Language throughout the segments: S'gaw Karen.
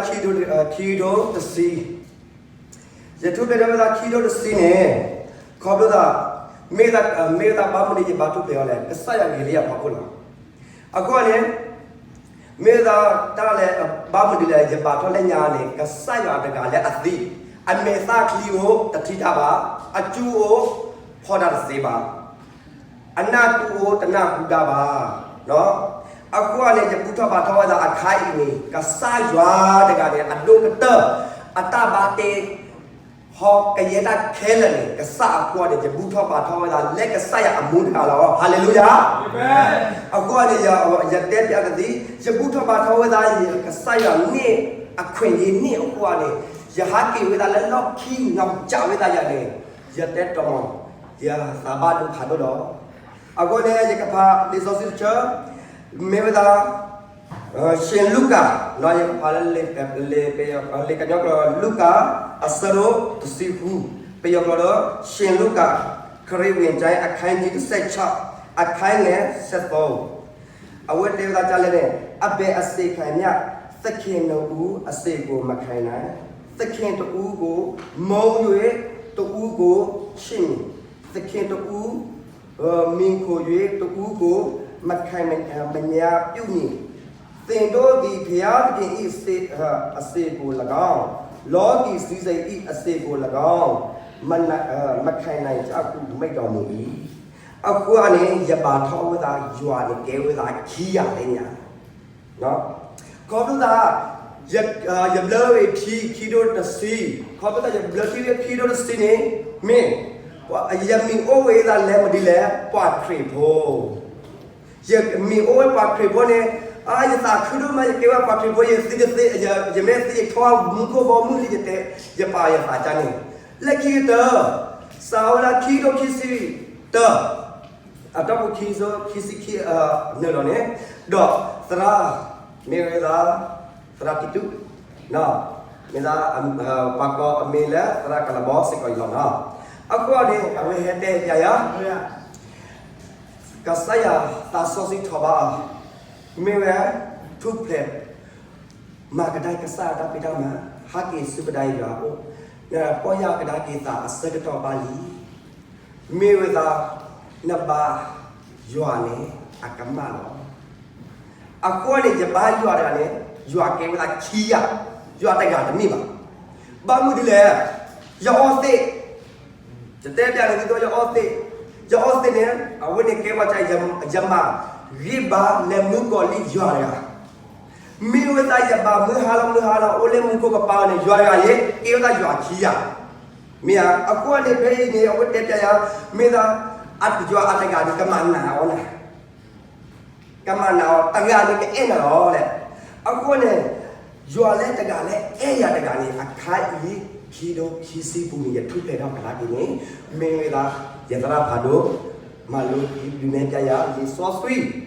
ခံဒိ, ခံဒိတဆံ, ယထူၣ်ဖျဲးထီၣ်ဝဲဒၣ်ခံဒိတဆံန့ၣ်, ခီဖျိသး, မ့ၢ်, မ့ၢ်ဝဲဒၣ်ဘၣ်မနုၤယဘၣ်ထူၣ်ဖျဲးအီၤလဲၣ်, ကစၢ်ယွၤဂ့ၤလၢယၤဖီခိၣ်လီၤ. အဃိန့ၣ်, မ့ၢ်ဝဲဒၣ်တၢ်လၢ, ဘၣ်မနုၤလဲၣ် ယဘၣ်ထီၣ်လၢညါန့ၣ် ကစၢ်ယွၤတဂၤလၢအသံ, အမဲာ်သၣ်ချံဧိၤ တထံၣ်တၢ်ဘၣ်, အစုအိၣ်, ဖီၣ်တၢ်တသ့ဘၣ် အနၢ်ဟူအိၣ် တနၢ်ဟူတၢ်ဘၣ်. အဃိန့ၣ် ယဘူၣ်ထီၣ်ဘါထီၣ်ဝဲဒၣ်အခါအံၤန့ၣ် ကစၢ်ယွၤတဂၤန့ၣ် အဒိၣ်ကတၢၢ်, အတၢ်ဘၣ်တ့, ဟီကယဲၢ်တၢ်ခဲလၢာ်န့ၣ် ကစၢ်အဃိန့ၣ် ယဘူၣ်ထီၣ်ဘါထီၣ်ဝဲဒၣ်လၢကစၢ်ယွၤအမူတဂၤလီၤ. ဟါလ့လူယၤ. အဃိန့ၣ် ယတဲပျးတသ့, ယဘူၣ်ထီၣ်ဘါထီၣ်ဝဲဒၣ် ကစၢ်ယွၤန့ၣ် အခွဲးအရေးန့ၣ်အဃိန့ၣ် ယဟးက့ၤဝဲဒၣ်လၢလီၢ်ခံ နီၢ်ကၠးဝဲဒၣ်ယၤန့ၣ် ယတဲတီမီၤ, ယသးဘၣ်ဒိဖးဒိၣ်ဒီး, အဃိန့ၣ် ယကဖးလံာ်စီဆှံတဆၢ, မ့ၢ်ဝဲဒၣ် Saint Luke, ယကဖးလၢ လံာ်ကညီကျိာ် လူၤကၣ် အဆၢဒိၣ်တဆံဃု, ပယီၤကျိာ်ဒီး Saint Luke, ခရံာ်ဝံၣ်ကၠဲ အခန်းကြီးတဆယ့်ခြောက်, အခန်းငယ်ဆယ့်သုံး, အဝဲတဲဝဲဒၣ်ဒ်လဲၣ်န့ၣ်, အဘယ်အစေခံမျှ သခင်နှစ်ဦး အစေကို မခံနိုင်, သခင်တစ်ဦးကို မုန်း၍ တစ်ဦးကို ချစ်မည်, သခင်တစ်ဦး မှီခို၍ တစ်ဦးကို မခံမညီပြုမည်, သင်တို့သည် ဘုရားသခင်၏ အစေကို ၎င်း, လောကီစည်းစိမ်၏ အစေကို ၎င်း, မခံနိုင်ကြဟု မိန့်တော်မူ၏. အဃိန့ၣ် ယဘါထီၣ်ဝဲဒၣ် ယွၤန့ၣ်ကဲဝဲဒၣ်ခံဂၤလၢညါ ခီဖျိသး ယဘျၢဝဲထံခံဒိၣ်တဆံ, ခီဖျိသးယဘျၢထံဝဲခံဒိၣ်တဆံန့ၣ် မ့ၢ် ယမ့ၢ်အိၣ်ဝဲဒၣ်လၢမနုၤလဲၣ် ပှၤခရံာ်ဖိ, ယမ့ၢ်အိၣ်ဝဲပှၤခရံာ်ဖိန့ၣ် အါ ယသးခုဒိၣ်မး ယကဲဝဲပှၤခရံာ်ဖိ ယသံတသ့, ယမ့ၢ်သံယထီၣ်မူခိၣ်ဘီမုၢ်လံ ယတဲ ယပာ်ယသးဒ်န့ၣ်, လၢခံကတၢၢ် စးဝဲဒၣ်ခံဒိၣ်ခံဆံတၢ အတီၢ်ပူၤခံဆံခံအနၢၤလီၤန့ၣ်, ဒီးသရၣ် မ့ၢ်ဝဲဒၣ် သရၣ်တံတူး, မ့ၢ်ဒၣ် ပှၤကိးအမံၤလၢသရၣ်ကလးဘီစ့ၢ်ကီးအံၤလီၤနီၤ. အဃိန့ၣ် အဝဲဟဲတဲပျးယၤ ကစၢ်ယွၤသးစီဆှံထီၣ်ဘးအီၤ, မ့ၢ်ဝဲ ထူၣ်ဖျဲး မၤကဒါက့ၤကစၢ်ယွၤတၢ်ဖံးတၢ်မၤ, ဟးက့ၤဆူကဒါက့ၤယွၤအအိၣ်, နပီၢ်ယၢ်ကဒါက့ၤသးအဆၢကတီၢ်ဘၣ်လံ. မ့ၢ်ဝဲဒၣ် နဘါယွၤန့ၣ် အကမၣ်လီၤ. အဃိန့ၣ် ယဘါယွၤတဂၤန့ၣ် ယွၤကဲဝဲဒၣ်ခံဂၤ, ယွၤတဂၤတမ့ၢ်ဘၣ်. ဘၣ်မနုၤဒ်လဲၣ်, ယအီသံး ယတဲပျးန့ၣ် ဒ်သိးယအီသံး, ယအီသံးန့ၣ် အဝဲန့ၣ်ကဲဝဲဒၣ် ယမၤဂံၢ်ဘါလဲၤမုၣ်ကီၤလံၢ်ယွၤတဂၤ, မ့ၢ်ဝဲဒၣ်ယဘၣ်မုၢ်ဟါလီၤမုၢ်ဟါလီၤ အိၣ်လၢမူခိၣ်ကပၤန့ၣ် ယွၤတဂၤအံၤ ကဲဝဲဒၣ်ယွၤခံဂၤ, မ့ၢ်ဧါ. အဃိန့ၣ် ဖဲအံၤန့ၣ် အဝဲတဲပျးယၤ မ့ၢ်ဒၣ် ယွၤအတဂၤန့ၣ် ကမၤနးအီၤနၤ ကမၤနးအီၤ တဂၤန့ၣ် ကအဲၣ်နၤလီၤလဲၣ်. အဃိန့ၣ် ယွၤလၢတဂၤလၢအဲၣ်ယၤတဂၤန့ၣ် အခါအံၤ ခံဒိၣ်ခံဆံပူၤန့ၣ် ယထူၣ်ဖျဲးထီၣ်ကဒါက့ၤန့ၣ် မ့ၢ်ဝဲဒၣ် ယသရၣ်ဖးဒိၣ် မၤလိဒုးနဲၣ်ပျးယၤ လံာ်စီဆှံ,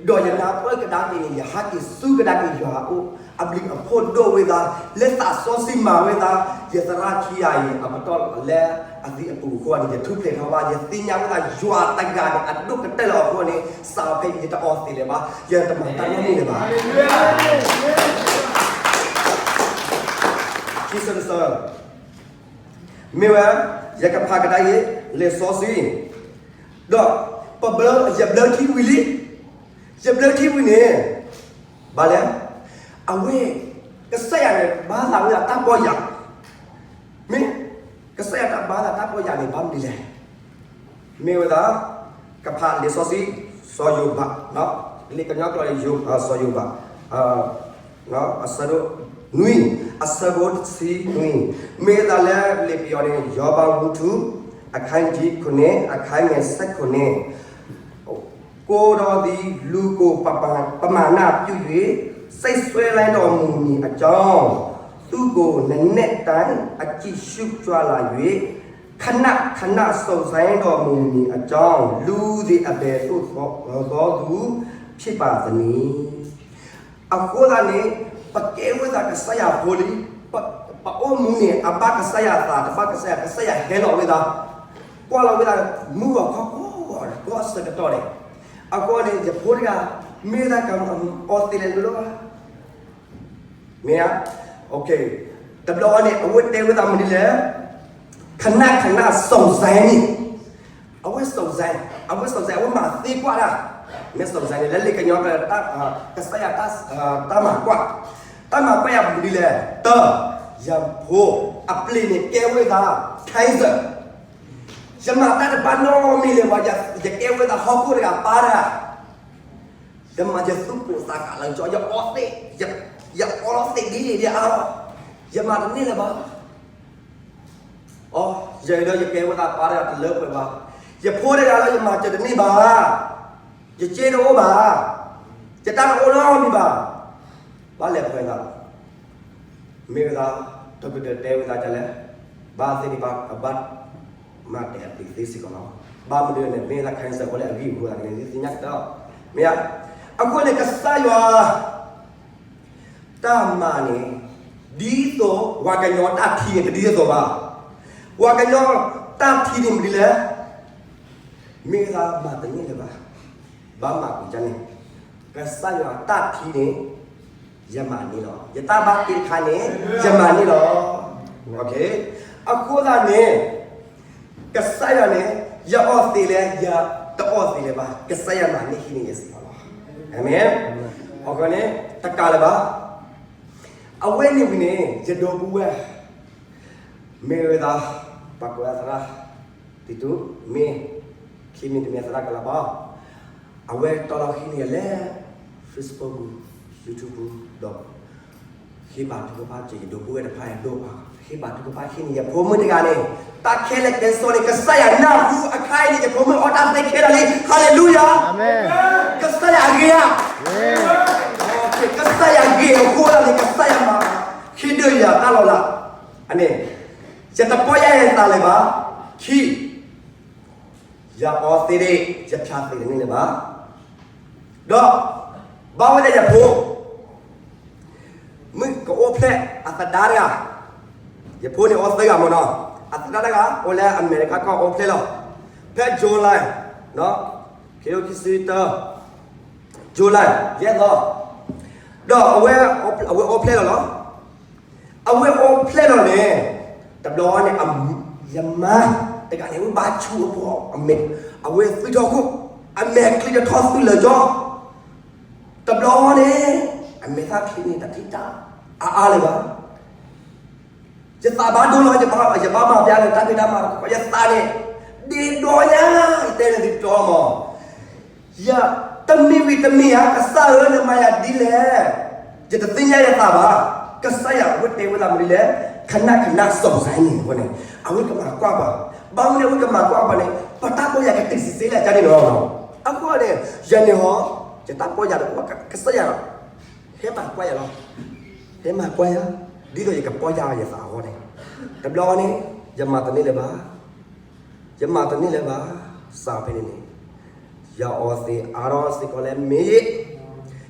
ဒီးယနၢ်ပၢၢ်ကဒါက့ၤန့ၣ် ယဟးက့ၤဆူကဒါက့ၤယွၤအအိၣ် အဘျုးအဖှိၣ်ဒိၣ်ဝဲဒၣ် လၢသးစီဆှံမၤဝဲဒၣ် ယသရၣ်ခံဂၤအံၤ အပတီၢ်လၢအသံအပူၤအဃိန့ၣ် ယထူၣ်ဖျဲးထီၣ်ဘၣ် ယသ့ၣ်ညါဝဲဒၣ်ယွၤတဂၤန့ၣ် အဒိၣ်ကတၢၢ်လၢအဃိန့ၣ် စးဖဲယတအီသံးလၢၤဘၣ် ယတမၤတၢ်နီတမံၤလၢၤဘၣ်. ခံဆၢတဆၢ မ့ၢ်ဝဲ ယကဖးကဒါအံၤ လံာ်စီဆှံ ဒီး ပဘျၢ ယဘျၢထံဝံၤလံ, ယဘျၢထံဝံၤန့ၣ် ဘၣ်လဲၣ်, အဝဲ ကစၢ်ယွၤန့ၣ် ဘါသးဝဲဒၣ်တၢ်ပီၢ်ယၢ်, မ့ၢ် ကစၢ်ယွၤတၢ်ဘါသးတၢ်ပီၢ်ယၢ်န့ၣ် ဘၣ်မနုၤလဲၣ်, မ့ၢ်ဝဲဒၣ် ကဖးလံာ်စီဆှံ စီၤယိၤဘး, လံာ်ကညီကျိာ်န့ၣ် စီၤယိၤဘး အဆၢဒိၣ်နွံ, အဆၢဖိတဆံနွံ, မ့ၢ်ဝဲဒၣ်လၢလံာ်ပယီၤန့ၣ် ယောဘဝတ္ထု အခန်းကြီးခုနစ် အခန်းငယ်ဆယ့်ခုနစ်, ကိုယ်တော်သည် လူကို ပမာဏပြု၍ စိတ်စွဲလမ်းတော်မူမည်အကြောင်း, သူ့ကို နံနက်တိုင်း အကြည့်ရှုကြွလာ၍ ခဏခဏ စုံစမ်းတော်မူမည်အကြောင်း, လူသည် အဘယ်သို့ သောသူဖြစ်ပါသနည်း. အဃိသတးန့ၣ် ပကဲဝဲဒၣ်ကစၢ်ယွၤဖိလံ, ပအိၣ်မူန့ၣ် အဘၣ်ကစၢ်ယွၤသး တဘၣ်ကစၢ်ယွၤ, ကစၢ်ယွၤဟဲလီၤဝဲဒၣ်, ကွၢ်လီၤဝဲဒၣ် မုၢ်ဂီၤခီၣ်ကိးဂီၤ ကိးဆၢကတီၢ်န့ၣ်, အဃိန့ၣ် ယဖိတဂၤ မ့ၢ်ဝဲဒၣ်ကအီသံးလဲၤလိၤလိၤဘၣ် မ့ၢ်ဧါ. တဘျီန့ၣ် အဝဲတဲဝဲဒၣ်မနုၤလဲၣ်, ခနၣ်ခနၣ် စုံစမ်းန့ၣ်, အဝဲစုံစမ်း, အဝဲစုံစမ်း အဝဲမၤသ့ကွၢ်တၢ်, မ့ၢ်စုံစမ်းန့ၣ် လၢလံာ်ကညီကျိာ် ကစၢ်ယွၤ တၢ်မၤကွၢ်, တၢ်မၤကွၢ်ယၤမနုၤလဲၣ်, တၢ်, ယဖိအပျ့ၤန့ၣ်ကဲဝဲဒၣ် cancer, ယမၤတၢ်တဘၣ်နီတမံၤလၢၤဘၣ်, ယကဲဝဲဒၣ်ဟီၣ်ခိၣ်တဂၤပၢ်တဂၤ ယမၤယသူၣ်ပိာ်သးကးလၢကၠီ, ယအီသ့ၣ်, ယအီလီၤသ့ၣ်ဒ်အံၤဒ်အါလီၤ, ယမၤတန့ၢ်လၢၤဘၣ်. အိ, ယဲဒီးယကဲဝဲဒၣ်ပၢ်တဂၤတလၢပှဲၤဘၣ်, ယဖိတဂၤလၢယမၤစၢၤတန့ၢ်ဘၣ်, ယစ့တအိၣ်ဘၣ်, ယတၢ်တအိၣ်နီတမံၤဘၣ်, ဘၣ်လဲၤပှဲၤသး မ့ၢ်ဝဲဒၣ် တကတၢၢ်တဲဝဲဒၣ်ဒ်လဲၣ်, ဘၣ်သ့ၣ်တဖၣ် ကဘၣ်မၤတဲာ်အပျ့ၤသ့စ့ၢ်ကီးလီၤ. ဘၣ်မနုၤန့ၣ် မ့ၢ်ဝဲဒၣ် cancer အဃိလၢအဂံၢ်အဘါအဃိသတးန့ၣ် သ့ၣ်ညါကတၢၢ်လီၤ. မ့ၢ်ဧါ, အဃိန့ၣ် ကစၢ်ယွၤ တၢ်မၤန့ၣ် ဒ်သိးပှၤကညီတၢ်ထံန့ၣ် တဒ်သိးသိးဘၣ်. ပှၤကညီတၢ်ထံန့ၣ်မနုၤလဲၣ်, မ့ၢ်ဝဲဒၣ်မၤတန့ၢ်လၢၤဘၣ်, ဘၣ်မၤကွံာ်ဒ်န့ၣ်, ကစၢ်ယွၤတၢ်ထံန့ၣ် ယမၤန့ၢ်လီၤ. ယတၢ်ဘၣ်တ့တခါန့ၣ် ယမၤန့ၢ်လီၤ. အဃိသတးန့ၣ် ကစၢ်ယွၤန့ၣ် ယအီသံးလၢ ယတအီသံးလၢၤဘၣ်, ကစၢ်ယွၤမၤန့ၢ်ဟံးန့ၢ်ယစ့ၢ်ကီးလီၤ. အၤမ့ၣ်. အဃိန့ၣ် တကးလၢၤဘၣ်. အဝဲန့ၣ်ဝံၤန့ၣ် ယဒီပုၢ်ဝဲၢ် မ့ၢ်ဝဲဒၣ် ပှၤကိးဝဲဒၣ်သရၣ် တံတူး မ့ၢ် ခံမံၤတမံၤသရၣ်ကလၤဘၣ် အဝဲတီလီၤဟံးန့ၢ်ယၤလၢ Facebook ပူၤ YouTube ပူၤ ဒီး ဟ့ၣ်ဘၣ်ထုကဖၣ်က့ၤယဒီပုၢ်ဝဲၢ်တဖၣ်အဒိၣ်အါ, ဟ့ၣ်ဘၣ်ထုကဖၣ်ဟံးန့ၢ်ယဖိမုၣ်တဂၤန့ၣ်, တၢ်ခဲလၢာ်ခဲဆ့န့ၣ် ကစၢ်ယွၤနၢ်ဟူအခါအံၤန့ၣ် ယဖိမုၣ်အီၣ်တၢ်သ့ခဲလၢာ်လံ. ဟၤလ့လူယၤ. ကစၢ်ယွၤအဂ့ၤဧါ. ကစၢ်ယွၤဂ့ၤအဃိသတးန့ၣ် ကစၢ်ယွၤမၤဟ့ၣ်ဒုးယၤတၢ်လီၤလး, အန့ၣ် ယတပီၢ်ယၢ်ယသးလၢၤဘၣ်. ခံ ယအီသံးဒၣ် ယဖျါသံးတန့ၢ်လၢၤဘၣ်. ဒီး ဘၣ်ဝဲဒၣ်ယဖိ မုၢ်ကအိၣ်ဖျဲၣ်အသဒါတဂၤ, ယဖိန့ၣ်အိၣ်သၢဂၤမ့ၢ်နီၤ, အသဒါတဂၤ အိၣ်လၢအမဲရကၤကီၢ်အိၣ်ဖျဲၣ်လီၤ, ဖဲ July ခံကထိခံဆံတၢ July ယဲၢ်သီ, ဒီးအဝဲ အဝဲအိၣ်ဖျဲၣ်လီၤလီၤ. အဝဲအိၣ်ဖျဲၣ်လီၤန့ၣ် တဘျီန့ၣ် ယမါတဂၤန့ၣ် ဝဲဘါဆူအပီၢ်, အဝဲသုးထီၣ်ခိၣ်, အမဲာ်ချံတထီၣ်သုးလၢာ်ကၠီ, တဘျီန့ၣ် အမဲာ်သၣ်ချံန့ၣ် တထံၣ်တၢ်အါအါလၢၤဘၣ်. ယသးဘၣ်ဒိလီၤ, ယဘၣ်မၤပျၢ်လၢတၢ်ဖံးတၢ်မၤတခီ, ယသးန့ၣ် ဒ့ဒီညါ, ယတဲန့ၣ်သုတီမး ယတမ့ၢ်ဝံၤတမ့ၢ်ဧါ, ကစၢ်ဧၢ နမၤယၤဒ်လဲၣ်. ယတသ့ၣ်ညါယသးဘၣ်. ကစၢ်ယွၤအဝဲတဲဝဲဒၣ်မနုၤလဲၣ်, ခနၣ်ခနၣ် စုံစမ်းန့ၣ်အဃိန့ၣ်, အဝဲကမၤကွၢ်ပှၤ, ဘၣ်မနုၤအဝဲကမၤကွၢ်ပှၤန့ၣ်, ပတၢ်ပီၢ်ယၢ်ကတံၢ်စံးစ့လၢာ်ကန့ၣ်လီၤ. အဃိန့ၣ် ယန့ၣ်ဟီ, ယတၢ်ပီၢ်ယၢ်တအိၣ်ဘၣ်, ကစၢ်ယွၤ ဟဲမၤကွၢ်ယၤလီၤ. ဟဲမၤကွၢ်ယၤ, ဒ်သိးယကပီၢ်ယၢ်ယသးအဂီၢ်န့ၣ်, တဘျီန့ၣ် ယမၤတန့ၢ်လၢၤဘၣ်. ယမၤတန့ၢ်လၢၤဘၣ်. စးဖဲန့ၣ်န့ၣ် ယအီသံးအါထီၣ်စ့ၢ်ကီးလၢမ့ၢ်ယ့ၣ်,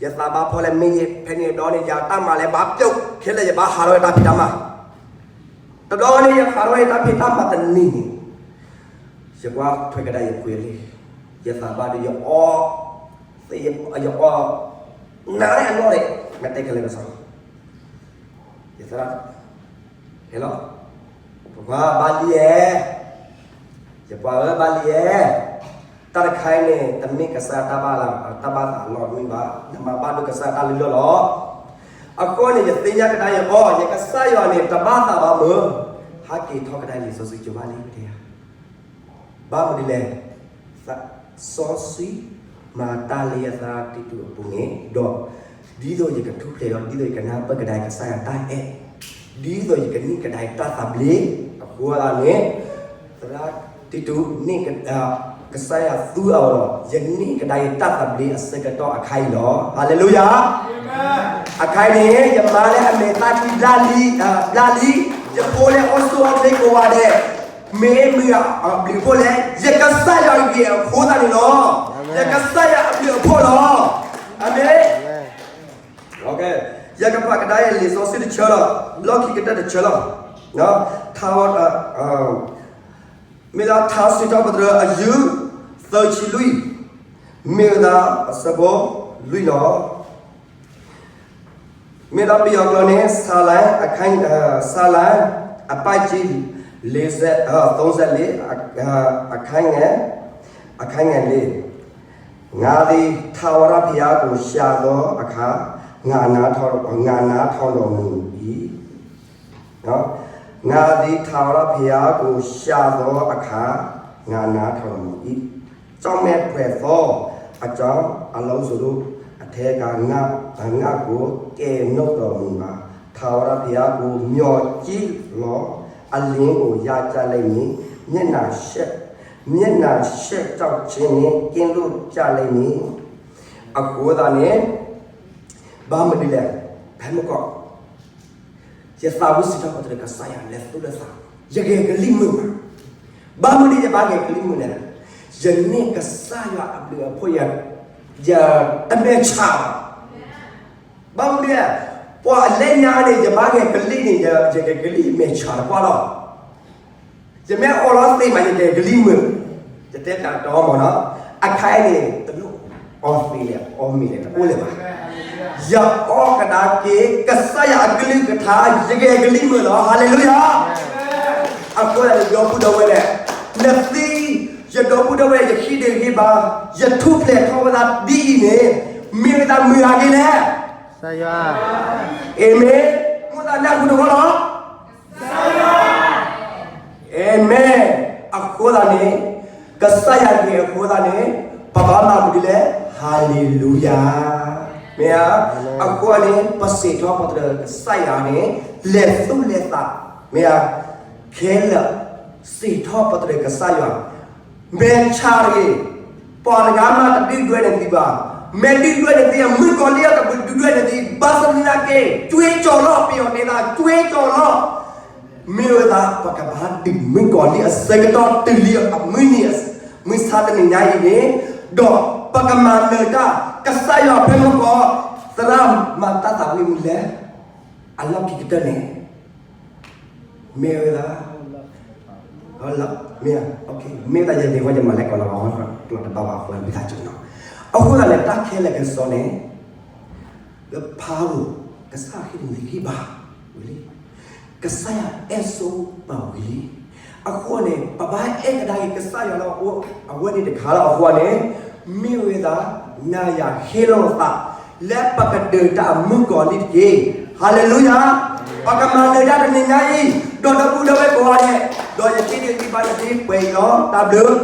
ယသးဘၣ်ဖီၣ်လၢမ့ၢ်ယ့ၣ်, ဖဲန့ၣ်ဒီးန့ၣ် ယတၢ်မၤလၢဘၣ်ပျိာ်ခဲလၢာ် ယဘၣ်ဟးထီၣ်ဝဲတၢ်ဖံးတၢ်မၤ, တဘျီန့ၣ် ယဟးထီၣ်ဝဲတၢ်ဖံးတၢ်မၤတနံၤန့ၣ်, ယကွၢ်ထွဲကဒါယပှ့ၤလံ, ယသးဘၣ်ဒီးယအီ, ယအီ, နးန့ၢ်အလီၢ်န့ၣ် မ့ၢ်တဲခဲလၢာ်ကစီဒီ ယသရၣ်, ဟဲလီၤ, ပှၤဘၣ်လံဧါ, ယပှၤဧၢဘၣ်လံဧါ, တၢ်တခါအံၤန့ၣ် တမ့ၢ်ကစၢ်တၢ်ဘၣ်လၢ တၢ်ဘၣ်သးအလီၢ်တမ့ၢ်ဘၣ်, နမၤဘၣ်ဒိကစၢ်တၢ်လုၢ်လီၢ်လီၤ. အဃိန့ၣ် ယသ့ၣ်ညါကဒါယအီ, ယကစၢ်ယွၤန့ၣ် တဘၣ်သးဘၣ်မုာ်, ဟဲက့ၤထီၣ်ကဒါလံာ်စီဆှံကၠိဘၣ်လံ ပတဲယၤ ဘၣ်မနုၤလဲၣ်, စီဆှံ မၤတၢ်လၢယသရၣ်တံတူးအပူၤန့ၣ်ဒီး, ဒ်သိးယကထူၣ်ဖျဲးဒီး ဒ်သိးယကနၢ်ပၢၢ်ကဒါကစၢ်ယွၤတၢ်အဲၣ်, ဒ်သိးယကန့ၢ်ကဒါတၢ်သဘျ့, အဃိသတးန့ၣ်, သရၣ်တံတူးန့ၣ် ကစၢ်ယွၤသူအီၤဒီး ယန့ၢ်ကဒါယတၢ်သဘျ့အဆၢကတီၢ်အခါအံၤလီၤ. ဟၤလ့လူယၤ. အခါအံၤန့ၣ် ယမါလၢအမဲာ်သၣ်ချံဘျါလံ, ဘျါလံ, ယဖိလၢအအိၣ်ဆူၣ်အိၣ်ချ့ကိးဂၤဒဲး မ့ၢ်မုၢ်အဘျုးအဖှိၣ်လဲၣ်, ယကစၢ်ယွၤဂ့ၤအဃိသတးန့ၣ်လီၤ. ယကစၢ်ယွၤအဘျုးအဖှိၣ်လီၤ. အၤမ့ၣ်. ယကပာ်ကဒါအံၤလံာ်စီဆှံတဆၢလီၤ, လီၢ်ခံကတၢၢ်တဆၢလီၤ. ထါ, မ့ၢ်လၢထါစံးထီၣ်ပတြၢၤအယုၢ် သၢဆံလွံၢ်, မ့ၢ်ဝဲဒၣ်အဆၢဖိလွံၢ်လီၤ. မ့ၢ်ဒီးပယီၤကျိာ်န့ၣ် ဆၢလၢ အခန်း, ဆၢလၢ အပိုဒ်ခံ လေးဆယ့်, သုံးဆယ့်လေး, အခန်းငယ်, အခန်းငယ်လေး, ငါသည်ထာဝရဘုရားကိုရှာသောအခါ, ငါနားထောင်, ငါနားထောင်တော်မူ၏. ငါသည်ထာဝရဘုရားကိုရှာသောအခါ, ငါနားထောင်တော်မူ၏. ကြောက်မက်ဖွယ်သောအကြောင်းအလုံးစုံတို့အထဲက ငါ, ငါ့ကိုကယ်နှုတ်တော်မူပါ. ထာဝရဘုရားကိုမျှော်ကြည့်လော့။ အလင်းကိုရကြလိမ့်မည်။ မျက်နှာရှက်, မျက်နှာရှက်ကြောက်ခြင်းနှင့် ကင်းလွတ်ကြလိမ့်မည်. အဃိသတးန့ၣ် ဘၣ်မနုၤလဲၣ်, ဖဲမုၢ်ကီၢ် ယသးဝံၣ်စံးထီၣ်ပတြၢၤကစၢ်ယွၤ လဲၤသူၣ်လၢသး, ယဂဲၤကလံၣ်မုာ်ဘၣ်. ဘၣ်မနုၤယဘၣ်ဂဲၤကလံၣ်မုာ်လဲၣ်, ယန့ၢ်ကစၢ်ယွၤအဘျုးအဖှိၣ် ယ, ယတမဲာ်ဆှးဘၣ်. ဘၣ်မနုၤလဲၣ်, ပှၤအလဲညါန့ၣ် ယဘၣ်ဂဲၤကလံၣ်န့ၣ် ယဂဲၤကလံၣ်မဲာ်ဆှးတပှၢ်လီၤ. ယမ့ၢ်အီလီၤသ့မး ယဂဲၤကလံၣ်မုာ်, ယတဲတၢ်တအီမးနီၤ, အခါအံၤန့ၣ် တလိၣ်အီသ့လဲၣ် အီမ့ၤလဲၣ် တအိၣ်လၢၤဘၣ်. ယအီကဒါက့ၤ ကစၢ်ယွၤအကလုၢ်ကထါ ယဂဲၤကလံၣ်မုာ်လီၤ. ဟၤလ့လူယၤ. အဃိသတးန့ၣ် ဒီပုၢ်ဒီဝဲၢ်, နသံ, ယဒီပုၢ်ဒီဝဲၢ် ယဟံၣ်ဒုးဟံၣ်ဘါ, ယထူၣ်ဖျဲးထီၣ်ဝဲဒၣ်ဒ်အံၤန့ၣ် မ့ၢ်ဝဲဒၣ်မုာ်ဂ့ၤလဲၣ်. အၤမ့ၣ်, မိၣ်သးနၢ်ဟူတဂီၢ်လီၤ. အၤမ့ၣ်. အဃိသတးန့ၣ်, ကစၢ်ယွၤဂ့ၤအဃိသတးန့ၣ်, ပဘၣ်မၤမနုၤလဲၣ်, ဟၤလ့လူယၤ. မ့ၢ်ဧါ. အဃိန့ၣ် ပစံးထီၣ်ပတြၢၤကစၢ်ယွၤန့ၣ် လဲၤသူၣ်လဲၤသး, မ့ၢ်ဧါ, ခဲလၢာ် စံးထီၣ်ပတြၢၤကစၢ်ယွၤ, မဲာ်ဆှးတဂ့ၤ, ပှၤတဂၤမးတဒုၣ်ဒွဲၣ်နသံဘၣ်. မ့ၢ်ဒုၣ်ဒွဲၣ်နသံ အမုၣ်ကီၤလံၢ်အကဒုၣ်ဒွဲၣ်နသံ, ဘၣ်ဆၣ်သနာ်က့ ကၠွ့ကၠီၤလီၤ, ပယီၤတဲသး ကၠွ့ကၠီၤလီၤ. မ့ၢ်ဝဲဒၣ် ပကဘၣ်ဒုးမုၣ်ကီၤလံၢ်အဆၢကတီၢ်တုၤလံအမုၢ်နံၤ, မုၢ်ဆါတနံၤညါအံၤန့ၣ်, ဒီးပကမၤနၢၤတၢ်, ကစၢ်ယွၤဖဲမုၢ်ကီၢ်, သရၣ်မၤတၢ်သးဝံၣ်မနုၤလဲၣ်, အလီၢ်ခံကတၢၢ်န့ၣ် မ့ၢ်ဝဲဒၣ်, မ့ၢ်, မ့ၢ်ဝဲဒၣ်ယၤန့ၣ် ယမၤလဲၣ်ကီးလီၤ, ကျီၢ်တဘၣ်ဘၣ်အဃိ မ့ၢ်တၢ်ကၠိနီၤ. အဃိသတးန့ၣ် တၢ်ခဲလၢာ်ခဲဆ့န့ၣ် လၢဖးဧိၤ ကစၢ်ယွၤဟ့ၣ်နၤဂံၢ်ဘါဝံၤလံ, ကစၢ်ယွၤအဲၣ်ဆိပာ်ဝံၤလံ. အဃိန့ၣ် ပဘၣ်အဲၣ်ကဒါက့ၤကစၢ်ယွၤလၢအအိၣ်အဝဲန့ၣ်တခါလီၤ. အဃိန့ၣ် မ့ၢ်ဝဲဒၣ် နၤယၤဟ့ၣ်လီၤသး လၢပကဒုးတၢ်အမုၣ်ကီၤလံၢ်တက့ၢ်. ဟၤလ့လူယၤ. ပကမၤနၢၤတၢ်တနံၤညါအံၤ, ဒီးဒီပုၢ်ဒီဝဲၢ်ကိးဂၤဒဲး, ဒီးယဟံၣ်ဒုးဟံၣ်ဘါယသ့ပှဲၤအံၤလီၤ. တၢ်ဘျုး